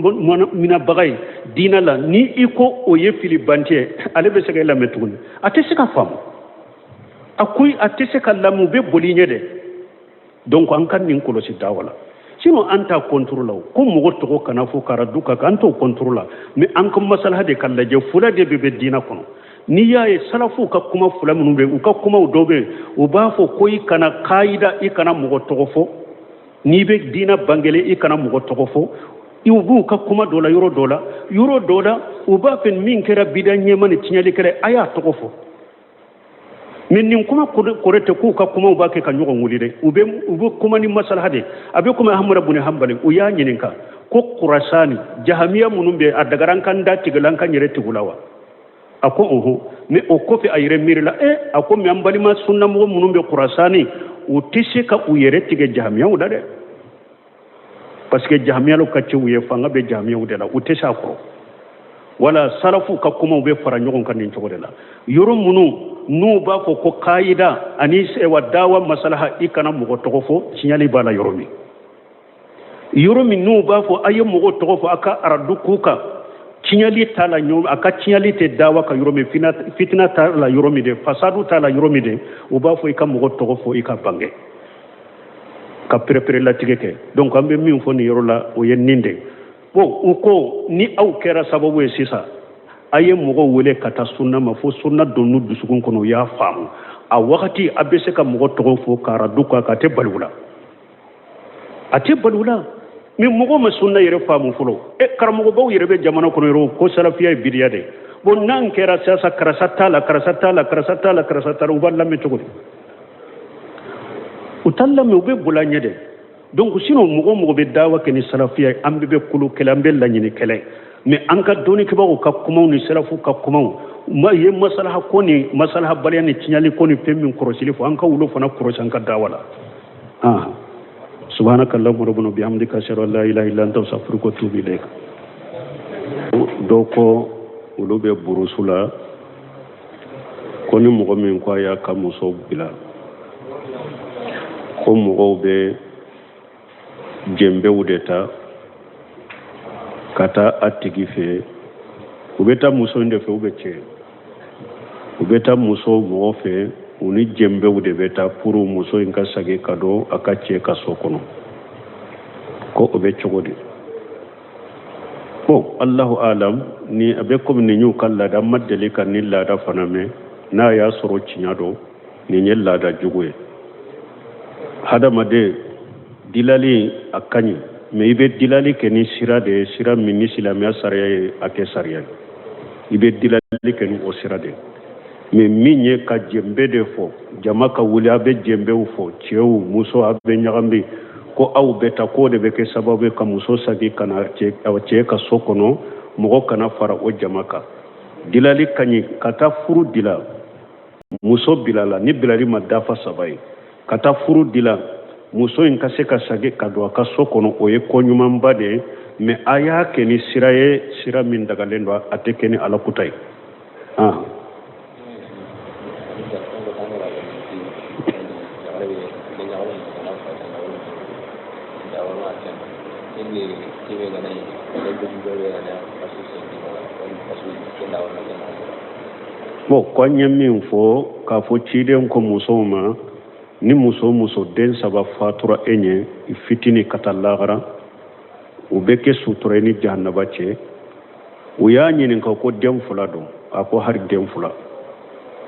minabaga ye diina la, ni i ko o ye fili bante ye, ale bɛ se ka e lamɛn tuguni? A tɛ se ka faamu. A ko a tɛ se ka lamɛn, u bɛ boli ɲɛ dɛ. Donc an ka nin kɔlɔsi dawa la, sinon an t'a contre la o, ko mɔgɔ tɔgɔ kana fɔ kara du ka kan, an t'o contre la, mais an ka masalaha de ka lajɛ. Fula de bɛ diina kɔnɔ. N'i y'a ye salafuw ka kuma fula minnu bɛ, u ka kumaw dɔw bɛ yen, u b'a fɔ ko i kana kayida, i kana mɔgɔ tɔgɔ fɔ n'i bɛ diina bangele, i kana mɔgɔ tɔgɔ fɔ. U b'u ka kuma dɔ la, yɔrɔ dɔ la, yɔrɔ dɔ la, u b'a fɛ min kɛra bida ɲɛma ni tiɲɛli kɛra, a y'a tɔgɔ fɔ. Mais nin kuma kɔrɔ tɛ k'u ka kumaw b'a kɛ ka ɲɔgɔn wuli dɛ. U bɛ kuma ni masalaha de. A bɛ komi Ahamada buni Hanbali, u y'a ɲininka ko Kurasani jahamiya minnu bɛ a dagara an kan da tigɛla an kan yɛrɛ tigiw la wa? A ko ɔhɔn. Mais o kɔfɛ a yɛrɛ miirila ɛ, a ko mais an balima sunnamɔgɔ minnu bɛ Kurasani, u tɛ se ka u yɛrɛ tigɛ jahamiyaw la dɛ. Parce que jahamiyaw ka ciw ye, fanga bɛ jahamiyaw de la, u tɛ se a kɔrɔ. Wala salafu ka kumaw bɛ fara ɲɔgɔn kan nin cogo de la. Yɔrɔ minnu n'u b'a fɔ ko kayida ani sewa dawa masalaha, i kana mɔgɔ tɔgɔ fɔ, tiɲɛli b'a la yɔrɔ min. Yɔrɔ min n'u b'a fɔ a ye mɔgɔ tɔgɔ fɔ, a ka aradu k'u kan, tiɲɛli t'a la ɲɔgɔn, a ka tiɲɛli tɛ dawa kan yɔrɔ min, fitina t'a la yɔrɔ min de, fasadu t'a la yɔrɔ min de, u b'a fɔ i ka mɔgɔ tɔgɔ fɔ, i ka bange ka perepere latigɛ kɛ. Donc an bɛ min fɔ nin yɔrɔ la, o ye nin de. Bon, u ko ni aw kɛra sababu ye sisan, a ye mɔgɔw wele ka taa sunna ma, fo sunna donn'u dusukun kɔnɔ, u y'a faamu, a wagati a bɛ se ka mɔgɔ tɔgɔ fɔ ka aradu k'a kan, a tɛ bali u la, a tɛ bali u la. Mais mɔgɔ ma sunna yɛrɛ faamu fɔlɔ. E karamɔgɔbaw yɛrɛ bɛ jamana kɔnɔ yɔrɔ ko salafiya ye bidiya de. Bon, n'an kɛra sisan, karisa t'a la, karisa t'a la, karisa t'a la, karisa t'a la, u b'a lamɛn cogo di? U t'a lamɛn, u bɛ boli a ɲɛ de. Donc sinon mɔgɔ o mɔgɔ bɛ dawa kɛ ni salafiya ye, an bɛɛ bɛ kolo kɛlɛ, an bɛ laɲini kɛlɛ. Mais an ka dɔnnikɛbagaw ka kumaw ni salafu ka kumaw ma ye masalaha ko ni masalaha baliya ni tiɲɛli ko ni fɛn min kɔrɔsili fɔ, an ka olu fana kɔrɔsi an ka dawa la. Ah, subhanaka allahumma rabbana bihamdika, ashhadu an la ilaha illa anta, astaghfiruka wa atubu ilayk. Dɔw ko olu bɛ burusu la, ko ni mɔgɔ min ko a y'a ka muso bila, ko mɔgɔw bɛ jenbew de ta ka taa a tigi fɛ. U bɛ taa muso in de fɛ, u bɛ cɛ, u bɛ taa muso mɔgɔ fɛ, u ni jenbew de bɛ taa pour muso in ka segin ka don a ka cɛ ka so kɔnɔ. Ko o bɛ cogo di? Bon, Allahu alam, ni a bɛ komi nin y'u ka laada, n ma deli ka nin laada fana mɛn. N'a y'a sɔrɔ tiɲɛ don, nin ye laada jugu ye. Hadamaden dilali a ka ɲi, mais i bɛ dilali kɛ ni sira de ye, sira min ni silamɛya sariya ye a kɛ sariya ye, i bɛ dilali kɛ ni o sira de ye. Mais min ye ka jenbe de fɔ, jama ka wuli, a bɛ jenbew fɔ, cɛw muso a bɛ ɲagami, ko aw bɛ taa, k'o de bɛ kɛ sababu ye ka muso sagi ka na cɛ ka so kɔnɔ, mɔgɔ kana fara o jama kan. Dilali ka ɲi, ka taa furu dila, muso bilala ni bilali ma dafa 3 ye, ka taa furu dila, muso in ka se ka sagi ka don a ka so kɔnɔ, o ye ko ɲumanba de ye. Mais a y'a kɛ ni sira ye, sira min dagalen don, a tɛ kɛ ni ala kuta ye. Ah. Bon, ko an ye min fɔ k'a fɔ ciden ko musow ma, ni muso muso den 3 fatura e ɲɛ i fitini ka taa lahara, u bɛ kɛ sutura ye ni jahanaba cɛ. U y'a ɲininka ko den 2 don, a ko hari den 2.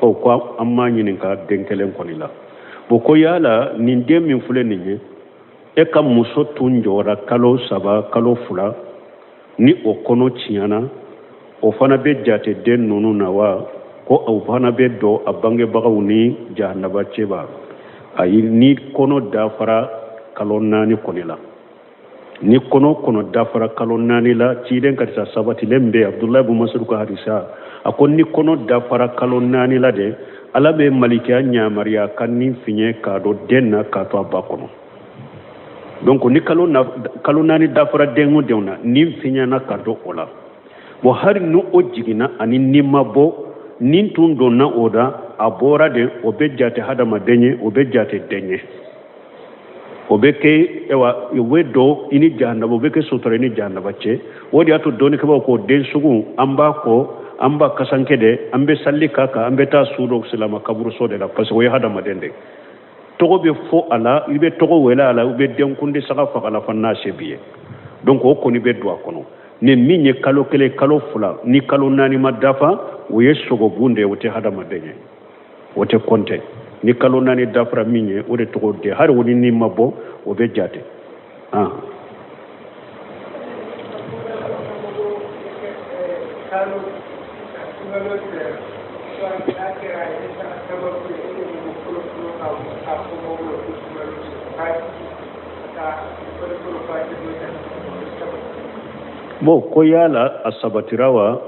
Ɔ, ko an m'a ɲininka den kelen kɔni la. Bon, ko yala nin den min filɛ nin ye, e ka muso tun jɔra kalo 3 kalo 2, ni o kɔnɔ tiɲɛna, o fana bɛ jate den ninnu na wa? Ko o fana bɛ don a bangebagaw ni jahanaba cɛba? Ayi, ni kɔnɔ dafara kalo 4 kɔni la, ni kɔnɔ dafara kalo 4 la, ciden ka hadisa sabatilen bɛ Abdulayi bun Masud ka hadisa, a ko ni kɔnɔ dafara kalo 4 la de, Ala bɛ malikiya ɲamariya ka ni fiɲɛ k'a don den na k'a to a ba kɔnɔ. Donc ni kalo 4 dafara den o denw na, ni fiɲɛna ka don o la. Bon, hali ni o jiginna ani ni ma bɔ, ni tun donna o da, a bɔra de, o bɛ jate hadamaden ye, o bɛ jate den ye, o bɛ kɛ, ayiwa, o bɛ don i ni jahanaba, o bɛ kɛ sutura i ni jahanaba cɛ. O de y'a to dɔnnikɛbaaw ko den sugu an b'a kɔ, an b'a kasanke de, an bɛ sali k'a kan, an bɛ taa su dɔ silama kaburuso de la, parce que o ye hadamaden de ye. Tɔgɔ bɛ fɔ a la, i bɛ tɔgɔ wele a la, i bɛ denkundi saga faga a la fana n'a se b'i ye. Donc o kɔni bɛ don a kɔnɔ. Ni min ye kalo 1, kalo 2, ni kalo 4 ma dafa, o ye sogobun de ye, o tɛ hadamaden ye, o tɛ kɔnte. Ni kalo 4 dafara min ye, o de tɔgɔ den, hali o ni ni ma bɔ, o bɛ jate. Ah. Bon, ko yala a sabatira wa?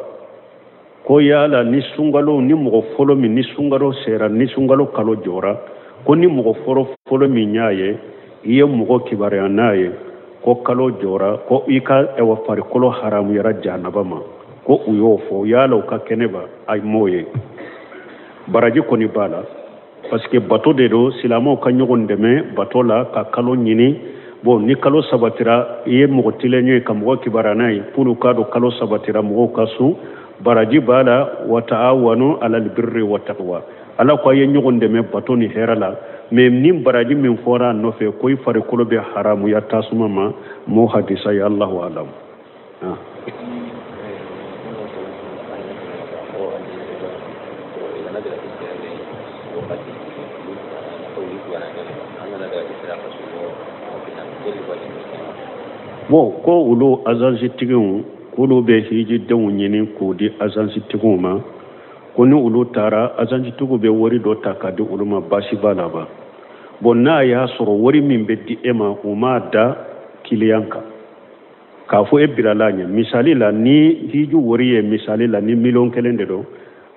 Ko yala ni sunkalo, ni mɔgɔ fɔlɔ min ni sunkalo sera, ni sunkalo kalo jɔra, ko ni mɔgɔ fɔlɔ fɔlɔ min y'a ye, i ye mɔgɔ kibaruya n'a ye, Ko kalo jɔra, ko i ka ɛwɔ farikolo haramuyara jahanaba ma, ko u y'o fɔ. Yala u ka kɛnɛ ba a m'o ye, baraji kɔni b'a la, parce que bato de don. Silamɛw ka ɲɔgɔn dɛmɛ bato la ka kalo ɲini. Bon, ni kalo sabatira, i ye mɔgɔ tilen ye ka mɔgɔ kibaruya n'a ye pour k'a dɔn kalo sabatira, mɔgɔw ka sun, baraji b'a la. Wa taawanu alal birri wa taqwa, Ala ko a ye ɲɔgɔn dɛmɛ bato ni hɛrɛ la. Mais ni baraji min fɔra a nɔfɛ ko i farikolo bɛ haramuya tasuma ma, m'o hadisa ye. Allahu alam. Ah. Bon, ko olu azansitigiw, k'olu bɛ hijidenw ɲini k'o di azansitigiw ma, ko ni olu taara, azansitigiw bɛ wari dɔ ta k'a di olu ma, baasi b'a la ba? Bon, n'a y'a sɔrɔ wari min bɛ di e ma, u m'a da kiliyan kan k'a fɔ e bilala a ɲɛ. Misali la, ni hiji wari ye, misali la, ni 1,000,000 de don,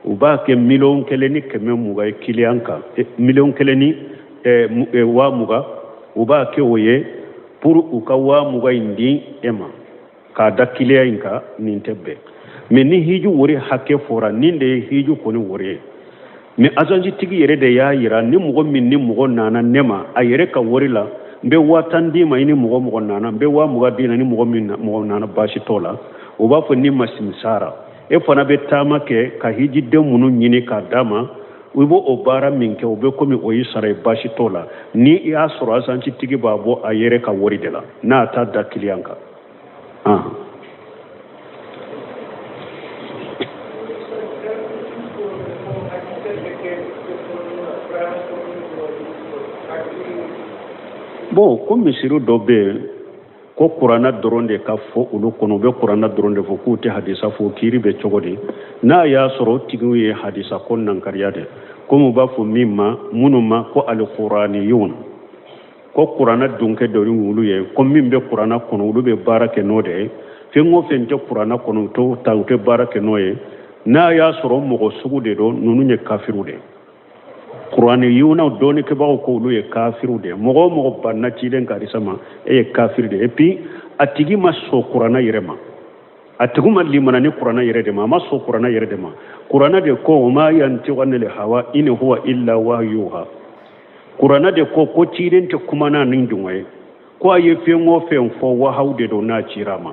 u b'a kɛ 1,120,000 ye kiliyan kan, 1,020,000, u b'a kɛ o ye pour u ka 20,000 in di e ma k'a da kiliyan in kan. Nin tɛ bɛn. Mais ni hiji wari hakɛ fɔra, nin de ye hiji kɔni wari ye, mais azansitigi yɛrɛ de y'a yira ni mɔgɔ min ni mɔgɔ nana ne ma a yɛrɛ ka wari la, n bɛ 10,000 d'i ma i ni mɔgɔ mɔgɔ nana, n bɛ 20,000 d'i ma ni mɔgɔ min mɔgɔ nana, baasi t'o la. O b'a fɔ ni ma simisara, e fana bɛ taama kɛ ka hijiden minnu ɲini k'a d'a ma, i b'o o baara min kɛ, o bɛ komi o y'i sara ye, baasi t'o la. Ni i y'a sɔrɔ azansitigi b'a bɔ a yɛrɛ ka wari de la, n'a t'a da kiliyan kan. Bon, ko misiri dɔ bɛ yen ko kuranna dɔrɔn de ka fɔ olu kɔnɔ, u bɛ kuranna dɔrɔn de fɔ, k'u tɛ hadisa fɔ, kiiri bɛ cogo di? N'a y'a sɔrɔ o tigiw ye hadisa ko nankariya de, komi u b'a fɔ min ma, minnu ma ko alikuraniyun, ko kuranna dunkɛ dɔ ni olu ye, ko min bɛ kuranna kɔnɔ, olu bɛ baara kɛ n'o de ye, fɛn o fɛn tɛ kuranna kɔnɔ, u t'o ta, u tɛ baara kɛ n'o ye. N'a y'a sɔrɔ mɔgɔ sugu de don, ninnu ye kafiriw de ye. Kuraniyunaw dɔnnikɛbagaw ko olu ye kafiriw de ye. Mɔgɔ o mɔgɔ banna ciden ka hadisa ma, e ye kafiri de ye. Et puis a tigi ma sɔn kuranna yɛrɛ ma, a tigi ma limana ni kuranna yɛrɛ de ma, a ma sɔn kuranna yɛrɛ de ma. Kuranna de ko wa ma yantiqu anil hawa in huwa illa wahyuha. Kuranna de ko ko ciden tɛ kuma n'a ni dungɔ ye, ko a ye fɛn o fɛn fɔ, wahaw de don n'a cira a ma.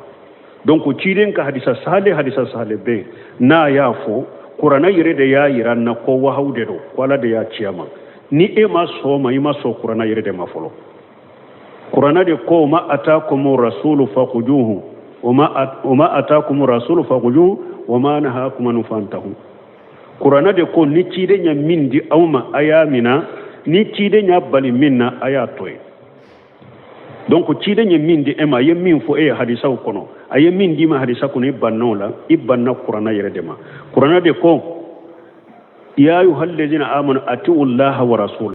Donc ciden ka hadisa sahale, hadisa sahale bɛ yen, n'a y'a fɔ, kuranna yɛrɛ de y'a yira n na ko wahaw de don, ko Ala de y'a ci a ma. Ni e ma sɔn o ma, i ma sɔn kuranna yɛrɛ de ma fɔlɔ. Kuranna de ko ma atakum rasulu fakhujuhu wa ma atakum rasulu fakhujuhu wa ma nahakum anhu fantahu. Kuranna de ko ni ciden ye min di aw ma, a y'a mina, ni ciden y'a bali min na, a y'a to yen. Donc ciden ye min di e ma, a ye min fɔ e ye hadisaw kɔnɔ, a ye min d'i ma hadisa kɔnɔ, i banna o la, i banna kuranna yɛrɛ de ma. Kuranna de ko ya ayuha allazina amanu atiu llaha wa rasula.